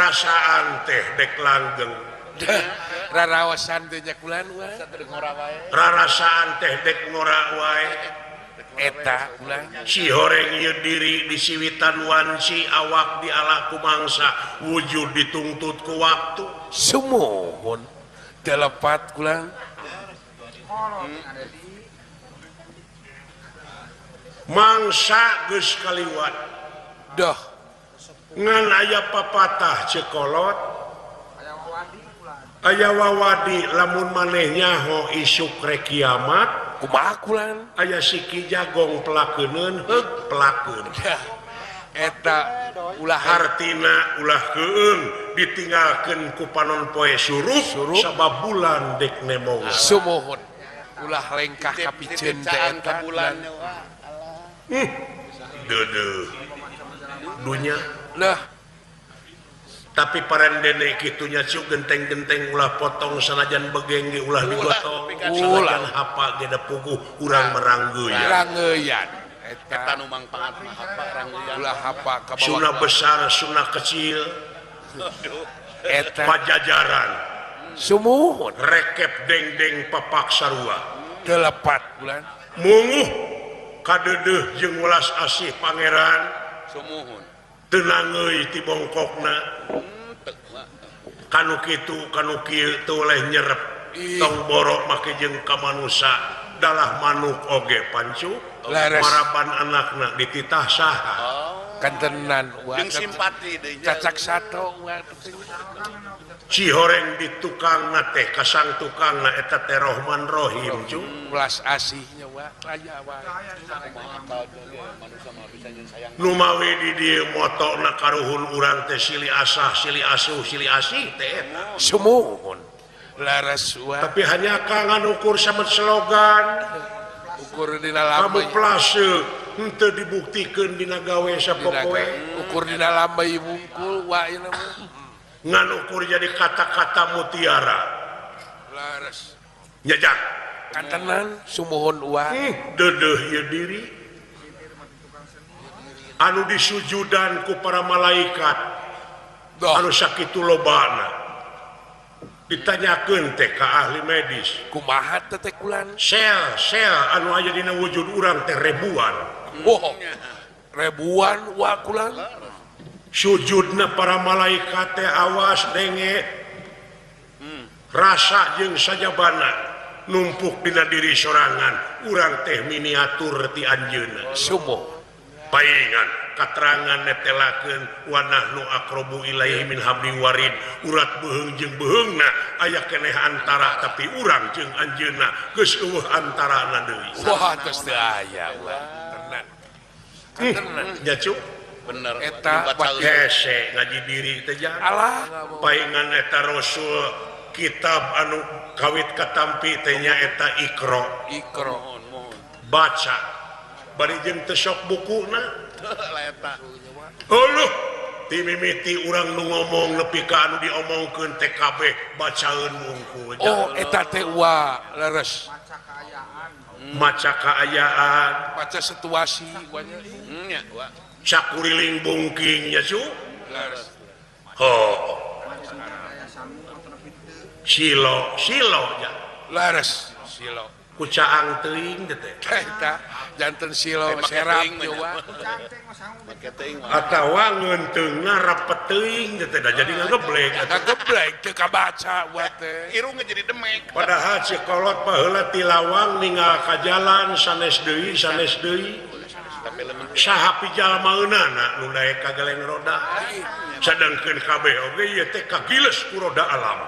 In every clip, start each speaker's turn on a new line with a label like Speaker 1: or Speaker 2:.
Speaker 1: Rarasaan teh dek langgeng.
Speaker 2: Rarawasan teh nya kulan wae.
Speaker 1: Rarasaan teh dek ngora wae.
Speaker 2: Eta kulan.
Speaker 1: Si horeng ieu diri disiwitan wanci awak diala ku mangsa wujud dituntut ku waktu.
Speaker 2: Sumuhun telepat kulan.
Speaker 1: Mangsa geus kaliwat.
Speaker 2: Dah
Speaker 1: ngan aya papatah cekolot aya wawadi lamun maneh nyaho isuk rek kiamat
Speaker 2: kumaha kulan
Speaker 1: aya siki jagong pelakeuneun heug pelakeun
Speaker 2: eta ulah
Speaker 1: hartina ulah keung ditinggalkeun ku panon poe surup sabab bulan dek nemong
Speaker 2: sumuhun ulah lengkah kapiceun teh eta
Speaker 3: bulan
Speaker 1: deudeuh dunya
Speaker 2: lah
Speaker 1: tapi parendene kitunya cuk genteng-genteng ulah potong sanajan begeng ge ulah digotong sanajan hapa ge da puguh urang meranggeyan
Speaker 2: ranggeyan
Speaker 3: eta nu mangpaat mah hapa ranggeyan
Speaker 2: ulah hapa ka bawah
Speaker 1: sunah besar sunah kecil
Speaker 2: eta
Speaker 1: pajajaran
Speaker 2: sumuhun
Speaker 1: rekep dengdeng papak sarua
Speaker 2: telepat bulan
Speaker 1: munguh kadeudeuh jeung welas asih pangeran
Speaker 3: sumuhun
Speaker 1: tenang euy ti bongkokna kanu kitu kanu kieu teu oleh nyerep tong borok make jeung ka manusa dalah manuk oge pancu maraban anakna dititah saha
Speaker 2: kantenan
Speaker 3: jeung simpati deui
Speaker 2: cacak sato
Speaker 1: cihoreng di tukangna teh kasang tukangna eta teh Rohman Rohim cu
Speaker 2: welas asihnya wa aya wae
Speaker 1: nu mawi di dieu motona karuhun urang teh silih asah silih asuh silih asih teh eta
Speaker 2: sumuhun laras wa
Speaker 1: tapi hanya kangan ukur samet slogan
Speaker 2: ukur dina lambai
Speaker 1: kamuflase henteu dibuktikeun dina gawe sapopoe
Speaker 2: ukur dina lambai wungkul wa ieu
Speaker 1: ngan ukur jadi kata-kata mutiara
Speaker 2: laras
Speaker 1: nyajak
Speaker 2: kantenan sumuhun wa
Speaker 1: deudeuh ieu diri anu disujudan ku para malaikat anu sakitu lobana ditanyakeun teh ka ahli medis
Speaker 2: kumaha teh kulan
Speaker 1: sel sel anu aya dina wujud urang teh ribuan
Speaker 2: oh ribuan wa kulan
Speaker 1: sujudna para malaikat teh awas denge rasa jeung sajabana numpuk dina diri sorangan urang teh miniatur ti anjeunna
Speaker 2: sumuh
Speaker 1: paingan katerangan netelakeun wa nahnu aqrabu ilaihi min hablil warid urat beuheung jeung beheungna aya keneh antara tapi urang jeung anjeunna geus eueuh antarana deui
Speaker 2: wah geus teu aya wah tenan tenan
Speaker 1: nya cu
Speaker 3: bener
Speaker 2: eta
Speaker 1: hese ngaji diri teh
Speaker 2: alah
Speaker 1: paingan eta rasul kitab anu kawit katampi teh nya eta Iqra
Speaker 2: Iqra
Speaker 1: baca bari jeung teu sok bukuna
Speaker 3: eta
Speaker 1: eueuh ti mimiti urang nu ngomong nepi ka anu diomongkeun teh kabeh bacaeun wungkul
Speaker 2: oh eta teh wa leres
Speaker 1: maca kaayaan
Speaker 2: maca situasi
Speaker 3: nya wa
Speaker 1: sakuriling bungking nya cu
Speaker 2: leres
Speaker 1: oh silo silo nya
Speaker 2: leres silo
Speaker 1: ku caang teuing teh
Speaker 2: eta janten silo serap wa
Speaker 1: atawa ngeunteungna rapet teuing teh da jadi ngageblek
Speaker 2: ngageblek teu kabaca wa teh
Speaker 3: irungna jadi demek
Speaker 1: padahal si kolot baheula ti lawang ninggal ka jalan sanes deui saha pijalmaeunana nu daek ka geleng roda sadangkeun kabeh oge ieu teh kagiles ku roda alam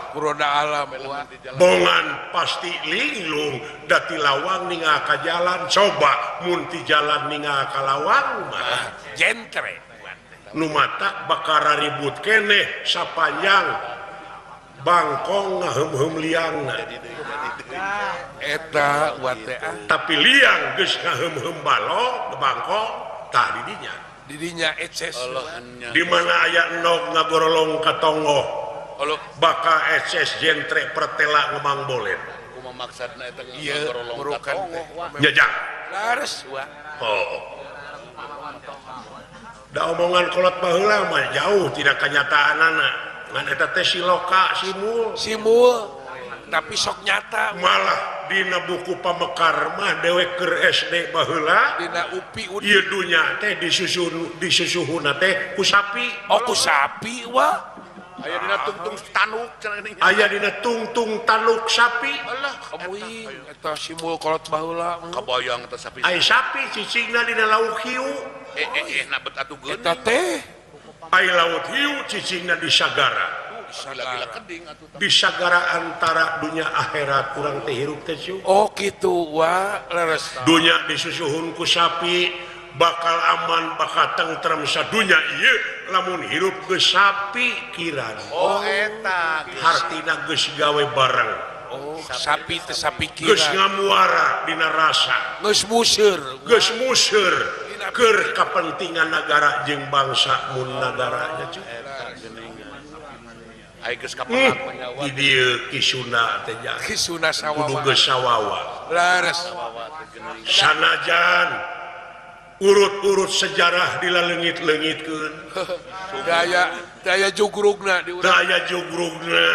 Speaker 1: bongan pasti linglung da ti lawang ninggal ka jalan coba mun ti jalan ninggal ka lawang mah
Speaker 2: jentre
Speaker 1: nu matak bakal ribut keneh sapanjang bangkong ngaheum-heum liangna
Speaker 2: eta wa teh
Speaker 1: tapi liang geus ngaheum-heum balong bangkong tah didinya
Speaker 2: didinya eces
Speaker 1: di mana aya endog ngagorolong ka tonggoh bakal eces jentre pertela ngemang bolen
Speaker 3: kumaha maksudna eta
Speaker 2: ieu
Speaker 3: ngagorolong ka tonggoh
Speaker 1: jajang
Speaker 2: lares wa
Speaker 1: oh da omongan kolot baheula mah jauh tidak kenyataanana. Ngan eta teh siloka simul.
Speaker 2: Simul. Tapi sok nyata.
Speaker 1: Malah dina buku pamekar mah dewek keur SD baheula
Speaker 2: dina upi
Speaker 1: ieu dunya teh disusun disusuhuna teh ku sapi.
Speaker 2: Oh ku sapi wah.
Speaker 3: Aya dina tungtung tanuk cenah geuning.
Speaker 1: Aya dina tungtung tanuk sapi.
Speaker 3: Alah
Speaker 2: euy eta simul kolot baheula.
Speaker 3: Kabayang eta sapi.
Speaker 1: Ai sapi cicingna dina laut hiu.
Speaker 3: Na bet atuh geuning.
Speaker 2: Eta teh
Speaker 1: ai laut hiu cicingna di sagara.
Speaker 3: Gila keding atuh.
Speaker 1: Di sagara antara dunia akhirat urang teh hirup teh cu.
Speaker 2: Oh kitu wa leres.
Speaker 1: Dunya disusuhun ku sapi bakal aman bakal tentrem sadunya ieu lamun hirup geus sapi kiran.
Speaker 3: Oh eta
Speaker 1: hartina geus gawe bareng.
Speaker 2: Oh sapi teh sapi kiran.
Speaker 1: Geus ngamuara dina rasa.
Speaker 2: Geus museur.
Speaker 1: Geus museur keur kapentingan nagara jeung bangsa mun nagaranya cu.
Speaker 3: Ai geus kapengat mah nyawa.
Speaker 1: Di dieu Ki Sunda teh nya.
Speaker 2: Ki Sunda sawawa.
Speaker 1: Kudu geus sawawa.
Speaker 2: Leres.
Speaker 1: Sanajan urut-urut sejarah dilaleungit-leungitkeun.
Speaker 2: Daya jugrugna di urang.
Speaker 1: Daya jugrugna,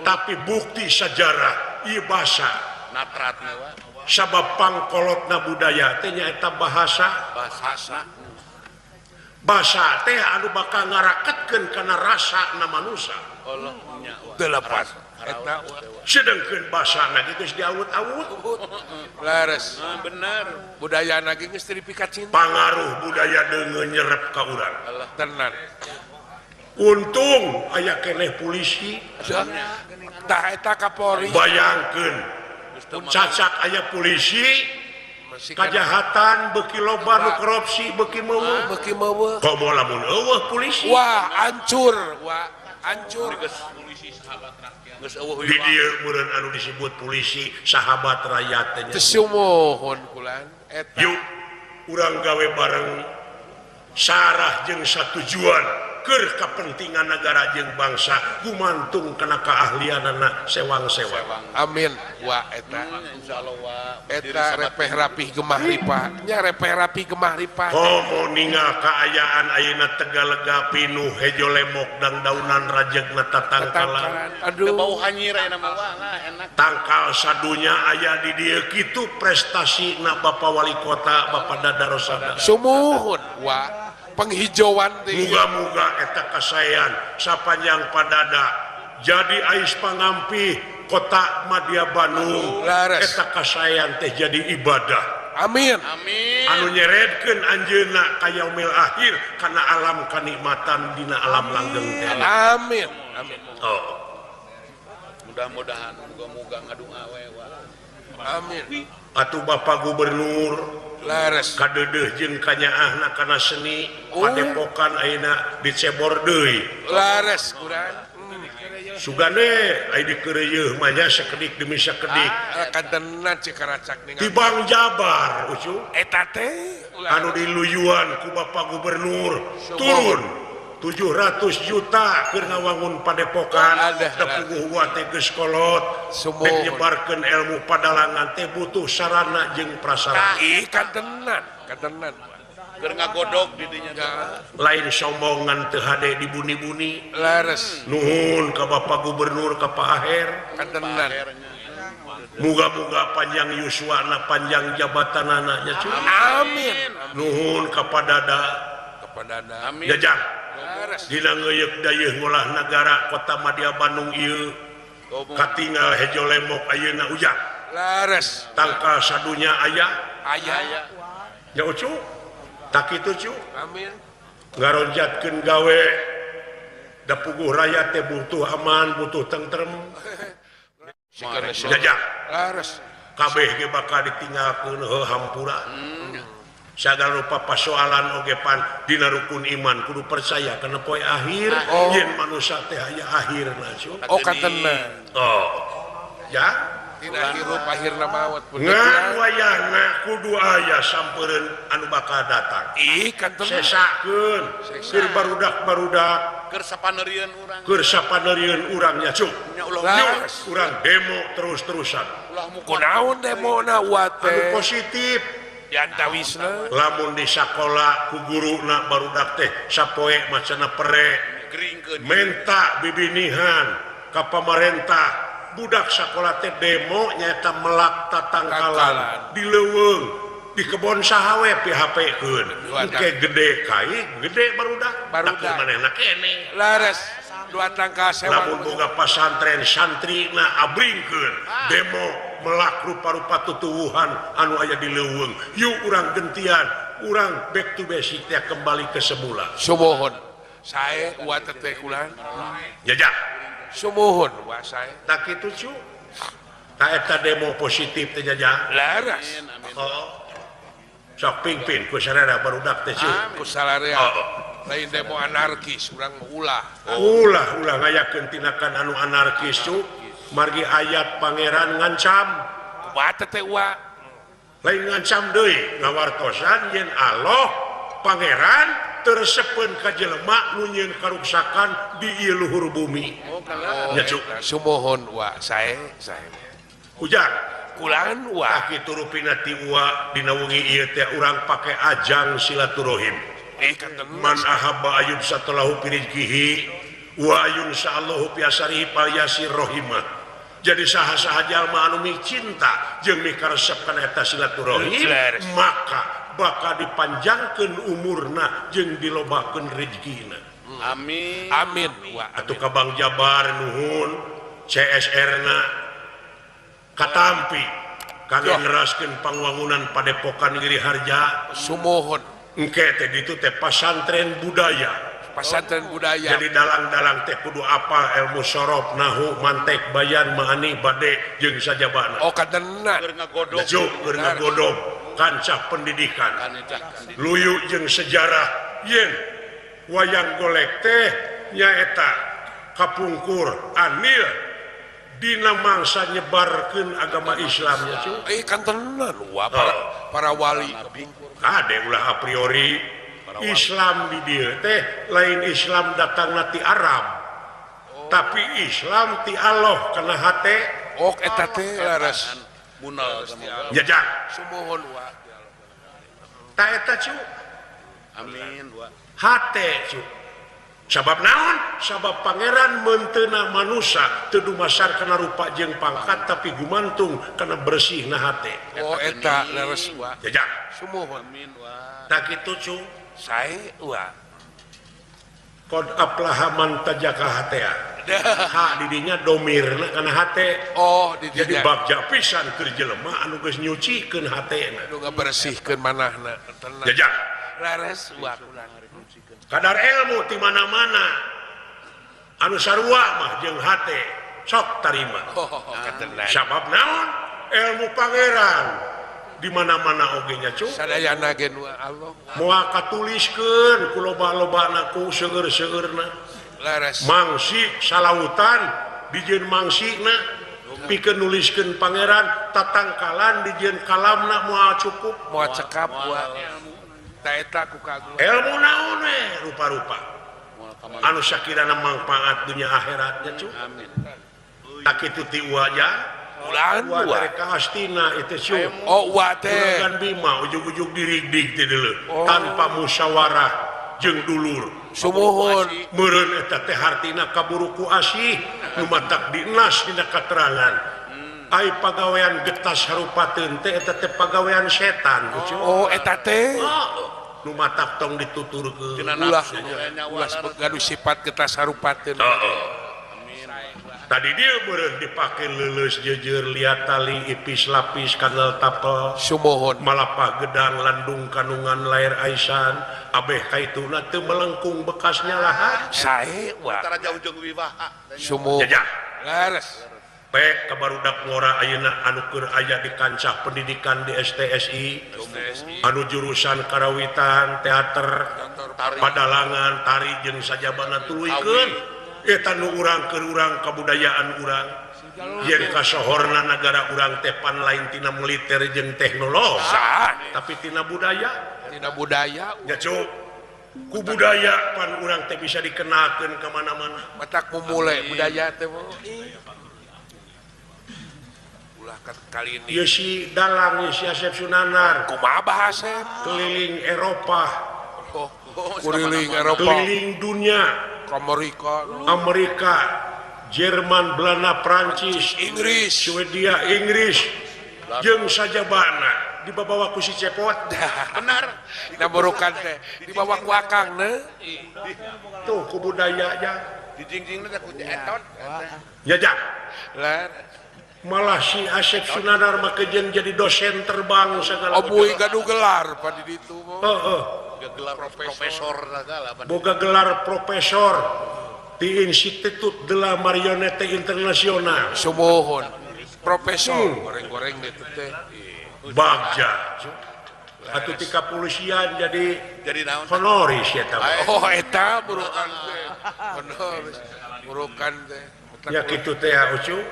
Speaker 1: tapi bukti sejarah ieu basa.
Speaker 3: Natratna wa.
Speaker 1: Sabab pangkolotna budaya teh nyaeta bahasa.
Speaker 3: Bahasa.
Speaker 1: Basa teh anu bakal ngaraketkeun kana rasa na manusia.
Speaker 3: Allah nya wa.
Speaker 2: Delapan. Eta
Speaker 1: sedengkeun basana ge geus diawut-awut.
Speaker 2: Leres.
Speaker 3: Bener.
Speaker 2: Budayana ge geus teu dipikat cinta.
Speaker 1: Pangaruh budaya deungeun nyerep ka urang.
Speaker 2: Tenan.
Speaker 1: Untung aya keneh polisi.
Speaker 2: Tah eta Kapolri.
Speaker 1: Bayangkeun cacak aya polisi kejahatan beuki loba nu korupsi beuki meueuh.
Speaker 2: Beuki meueuh.
Speaker 1: Komo lamun eueuh polisi.
Speaker 2: Wah, hancur. Wah, hancur.
Speaker 3: Geus eueuh
Speaker 1: di dieu meureun anu disebut polisi sahabat rakyat teh nya.
Speaker 2: Teu sumuhun kulan eta.
Speaker 1: Yuk urang gawe bareng sarah jeung satujuan keur kapentingan nagara jeung bangsa gumantung kana keahlianana sewang-sewang.
Speaker 2: Amin. Wa eta.
Speaker 3: Insyaallah wa.
Speaker 2: Eta repeh rapih gemah ripah. Nya repeh rapih gemah ripah.
Speaker 1: Komo ningal kaayaan ayeuna Tegalega pinuh hejo lemok dang daunan rajegna tatangkalan.
Speaker 2: Aduh.
Speaker 3: Bau hanyir ayeuna mah lah enak.
Speaker 1: Tangkal sadunya aya di dieu kitu prestasina Bapak Wali Kota Bapak Dada Rosada.
Speaker 2: Sumuhun wa. Penghijauan teh.
Speaker 1: Muga-muga eta kasaean sapanjang padada jadi ais pangampih kota Madya Bandung. Eta kasaean teh jadi ibadah.
Speaker 2: Amin.
Speaker 3: Amin.
Speaker 1: Anu nyeredkeun anjeunna ka yaumil akhir kana alam kanikmatan dina alam langgeng teh.
Speaker 2: Amin. Amin.
Speaker 1: Oh.
Speaker 3: Mudah-mudahan muga-muga ngadunga we wa.
Speaker 2: Amin.
Speaker 1: Atuh Bapak Gubernur
Speaker 2: leres
Speaker 1: kadeudeuh jeung kanyaahna kana seni padepokan ayeuna dicebor deui.
Speaker 2: Leres kurang.
Speaker 1: Sugane aya dikeureuyeun mah nya sakedik demi sakedik.
Speaker 2: Kadenan cikaracak ningali.
Speaker 1: Di Bang Jabar ucu
Speaker 2: eta teh
Speaker 1: anu diluyuan ku Bapak Gubernur turun 700 juta keur ngawangun padepokan da puguh wa teh geus kolot dek nyebarkeun ilmu padalangan teh butuh sarana jeung prasarana.
Speaker 2: Ih kadenan, kadenan.
Speaker 3: Keur ngagodog di dinya teh.
Speaker 1: Lain sombongan teu hade dibuni-buni.
Speaker 2: Leres.
Speaker 1: Nuhun ka Bapak Gubernur ka Pak Aher.
Speaker 2: Kadenan.
Speaker 1: Muga-muga panjang yuswana panjang jabatanana nya cu.
Speaker 2: Amin.
Speaker 1: Nuhun ka Padada.
Speaker 2: Ka Padada.
Speaker 3: Amin.
Speaker 1: Jajang. Dina ngeuyeuk dayeuh ngolah nagara kota Madya Bandung ieu katingal hejo lemok ayeuna ujang.
Speaker 2: Leres.
Speaker 1: Tangkal sadunya aya.
Speaker 2: Aya.
Speaker 1: Nya ucu. Tak kitu cu.
Speaker 2: Amin.
Speaker 1: Ngaronjatkeun gawe da puguh rakyat teh butuh aman, butuh tentrem. Jajang.
Speaker 2: Leres.
Speaker 1: Kabeh ge bakal ditinggalkeun heuh hampura. Sagala rupa pasoalan oge pan dina rukun iman kudu percaya kana poe akhir.
Speaker 2: Oh.
Speaker 1: Yen manusia teh aya akhirna cu.
Speaker 2: Oh katenna.
Speaker 1: Oh. Ya,
Speaker 2: tina hirup akhirna maot.
Speaker 1: Ngan wayahna kudu aya sampereun anu bakal datang.
Speaker 2: Ih katenna.
Speaker 1: Sesakeun keur barudak-barudak
Speaker 3: keur sapaneurieun urang.
Speaker 1: Keur sapaneurieun urang nya cu. Urang demo terus-terusan.
Speaker 2: Kunaon demona wa teh?
Speaker 1: Anu positif. Lamun di sakola ku guruna barudak teh sapoe macana pere Menta bibinihan ka pamarentah budak sakola teh demo nyaeta melak tatangkalan di leuweung di kebon saha we PHP-keun. Engke gede kai gede barudak barudak manehna keneh.
Speaker 2: Laras dua tangka sewa.
Speaker 1: Lamun boga pasantren santrina abringkeun demo melak rupa-rupa tutuwuhan anu aya di leuweung. Yuk urang gentian, urang back to basic teh kembali ke semula.
Speaker 2: Sumuhun. Sae wa teh kulan.
Speaker 1: Jajak.
Speaker 2: Sumuhun wa sae.
Speaker 1: Tak kitu cu. Ta eta demo positif teh jajak.
Speaker 2: Laras.
Speaker 1: Oh. Sok pingpin ku sararea barudak teh cu.
Speaker 2: Ku sararea. Lain demo anarkis urang mah ulah.
Speaker 1: Ulah ulah ngayakeun tindakan anu anarkis cu. Margi ayat pangeran ngancam.
Speaker 2: Kumaha teh wa?
Speaker 1: Lain ngancam deui ngawartosan yen Allah pangeran tersepeun ka jelema nu nyieun karuksakan di ieu luhur bumi. Nya cu.
Speaker 2: Sumuhun wa sae sae.
Speaker 1: Ujang
Speaker 2: kulan wa.
Speaker 1: Tah kitu rupina ti uwa dina wengi ieu teh urang pake ajang silaturahim. Man ahabba ayub satalahu fi rizqihi wa ayun sa'allahu fi asarihi falyasir rahimah. Jadi saha-saha jalma anu micinta jeung mikaresep kana eta silaturahim maka bakal dipanjangkeun umurna jeung dilobakeun rezekina.
Speaker 3: Amin.
Speaker 2: Amin. Wa
Speaker 1: atuh ka Bang Jabar nuhun CSR-na katampi kangge neraskeun pangwangunan Padepokan Giri Harja.
Speaker 2: Sumuhun.
Speaker 1: Engke teh ditu teh pasantren budaya.
Speaker 2: Pasantren budaya.
Speaker 1: Jadi dalang-dalang teh kudu apal ilmu sorof, nahu, mantek, bayan, maani, bade jeung sajabana.
Speaker 2: Oh kadenan.
Speaker 3: Keur ngagodog.
Speaker 1: Keur ngagodog kancah pendidikan. Luyu jeung sejarah yen wayang golek teh nyaeta kapungkur anil dina mangsa nyebarkeun agama Islam nya cu.
Speaker 2: Eh kantenan wa para wali kapungkur.
Speaker 1: Kade ulah a priori Islam di dieu teh lain Islam datangna ti Arab. Oh. Tapi Islam ti Allah kana hate.
Speaker 2: Oh eta teh laras.
Speaker 3: Munal
Speaker 1: jajak.
Speaker 2: Sumuhun wa.
Speaker 1: Ta eta cu.
Speaker 3: Amin wa.
Speaker 1: Hate cu. Sabab naon? Sabab pangeran meunteuna manusa teu dumasar kana rupa jeung pangkat tapi gumantung kana bersihna hate.
Speaker 2: Oh eta laras wa.
Speaker 1: Jajak.
Speaker 2: Sumuhun.
Speaker 3: Amin wa.
Speaker 1: Ta kitu cu.
Speaker 2: Sae wa.
Speaker 1: Qad aflaha man tajaka hatea. Ha didinya domirna kana hate.
Speaker 2: Oh didinya.
Speaker 1: Jadi bagja pisan keur jelema anu geus nyucikeun hatena.
Speaker 2: Anu ngabersihkeun manahna.
Speaker 1: Jajak.
Speaker 2: Laras wa.
Speaker 1: Kadar ilmu ti mana-mana. Anu sarua mah jeung hate sok tarima.
Speaker 2: Oh, katenan.
Speaker 1: Sabab naon? Ilmu pangeran di mana-mana oge nya cu.
Speaker 2: Sadayana ge nu Allah.
Speaker 1: Moal katuliskeun ku loba-lobana ku seueur-seueurna.
Speaker 2: Laras.
Speaker 1: Mangsi salautan dijieun mangsina pikeun nuliskeun pangeran tatangkalan dijieun kalamna moal cukup,
Speaker 2: moal cekap wa. Ta eta ku kagungan.
Speaker 1: Ilmu naon we rupa-rupa. Anu sakirana mangpaat dunya akhirat nya cu.
Speaker 3: Amin.
Speaker 1: Tak kitu ti uwa ja.
Speaker 2: Ulan
Speaker 1: wa mereka astina itu cu.
Speaker 2: Oh wa teh.
Speaker 1: Uragan Bima ujug-ujug dirigdig teh deuleu tanpa musyawarah jeung dulur.
Speaker 2: Sumuhun.
Speaker 1: Meureun eta teh hartina kaburu ku asih nu matak dinas dina katerangan. Ai pagawean getas harupateun teh eta teh pagawean setan cu.
Speaker 2: Oh eta teh.
Speaker 1: Nu matak tong dituturkeun.
Speaker 2: Ulah ulah gaduh sifat getas harupateun.
Speaker 1: Heeh. Tadi dia meureun dipake leuleus jeujeur liat tali ipis lapis kanal tapel
Speaker 2: sumuhun
Speaker 1: malapah gedang landung kandungan lair aisan abeh kaituna teu melengkung bekasnya lahan
Speaker 2: sae wa
Speaker 3: antara jauh jeung wiwaha
Speaker 2: sumuhun
Speaker 1: jajak
Speaker 2: laras
Speaker 1: pek ka barudak ngora ayeuna anu keur aya di kancah pendidikan di STSI anu jurusan karawitan teater padalangan tari jeung sajabana tuluykeun eta nu urang keur urang kabudayaan urang yen kasohorna nagara urang teh pan lain tina militer jeung teknologi tapi tina budaya nya cu ku budaya pan urang teh bisa dikenalkeun ka mana-mana
Speaker 2: matak mumule budaya teh ulah kali ini
Speaker 1: ieu si dalang ieu si Asep Sunanar
Speaker 2: kumaha bahasa
Speaker 1: keliling Eropa
Speaker 2: keliling Eropa
Speaker 1: keliling dunia
Speaker 2: Amerika
Speaker 1: Amerika Jerman Belanda Prancis
Speaker 2: Inggris
Speaker 1: Swedia Inggris jeung sajabana dibawa ku si Cepot
Speaker 3: benar
Speaker 2: da burukan teh dibawa ku akang ne
Speaker 1: tuh ku budaya nya
Speaker 3: dijingjingna teh ku etot
Speaker 1: ya jang malah si Asep Sunandar mah kejeun jadi dosen terbang segala
Speaker 2: obuy gaduh gelar pa di ditu
Speaker 1: heeh
Speaker 3: gelar profesor segala
Speaker 1: boga gelar profesor di Institut de la Marionette Internasional
Speaker 2: sumuhun profesor goreng-goreng ditu teh
Speaker 1: bagja atuh ti kapolisian jadi
Speaker 3: naon
Speaker 1: honoris eta
Speaker 2: oh eta burukan teh honoris burukan teh
Speaker 1: ya kitu teh Ucu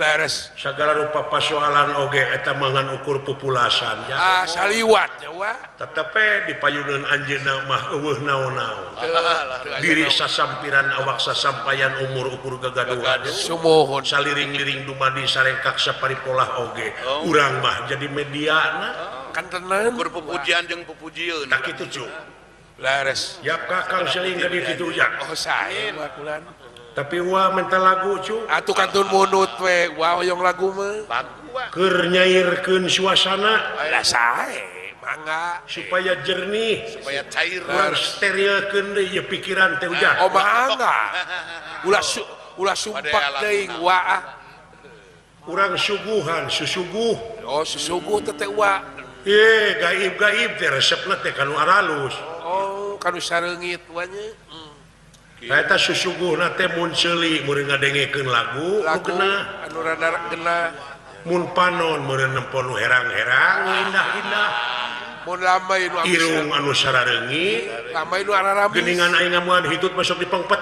Speaker 2: leres
Speaker 1: segala rupa pasoalan oge eta mangan ukur populasan ya
Speaker 2: ah saliwat nya wa
Speaker 1: tetep di payuneun anjeunna mah eueuh naon-naon diri sasampiran awak sasampayan umur ukur gagaduhan
Speaker 2: sumuhun
Speaker 1: saliring-liring dumadi sarengkak saparipolah oge urang mah jadi mediana
Speaker 2: kan tenan
Speaker 3: ukur pupujian jeung pupujieun
Speaker 1: tah kitu cu
Speaker 2: leres
Speaker 1: yap kakang seling ka dieu kitu ujang
Speaker 2: oh sae wa kulan
Speaker 1: tapi wa minta lagu cu
Speaker 2: atuh kantun munut we wa hoyong lagu mah
Speaker 1: keur nyairkeun suasana
Speaker 2: lah sae mangga
Speaker 1: supaya jernih
Speaker 3: supaya cair
Speaker 1: urang sterilkeun deui ieu pikiran teh ujang
Speaker 2: oh mangga ulah sumpak teuing wa
Speaker 1: urang suguhan susuguh
Speaker 2: oh susuguh teh teh wa
Speaker 1: gaib-gaib teh resepna teh kanu aralus
Speaker 2: oh kanu sareungit wa nya
Speaker 1: eta susuguhna teh mun ceuli meureun ngadengekeun lagu nu genah
Speaker 2: anu rada genah
Speaker 1: mun panon meureun nempo nu herang-herang indah-indah
Speaker 2: mun lamai nu
Speaker 1: irung anu sarareungit
Speaker 2: lamai nu araramis
Speaker 1: geuningan aing ngamuan hitut masuk dipengpet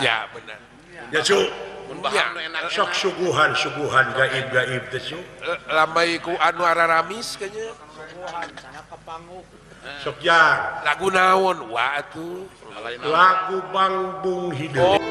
Speaker 2: ya bener
Speaker 1: ya cu
Speaker 3: mun bahang nu enak
Speaker 1: sok suguhan-suguhan gaib-gaib teh cu
Speaker 2: lamai ku anu araramis kayaknya
Speaker 4: suguhan sana kapanguk
Speaker 1: sok jang
Speaker 2: lagu naon wa atuh
Speaker 1: lagu Bangbung Hideung.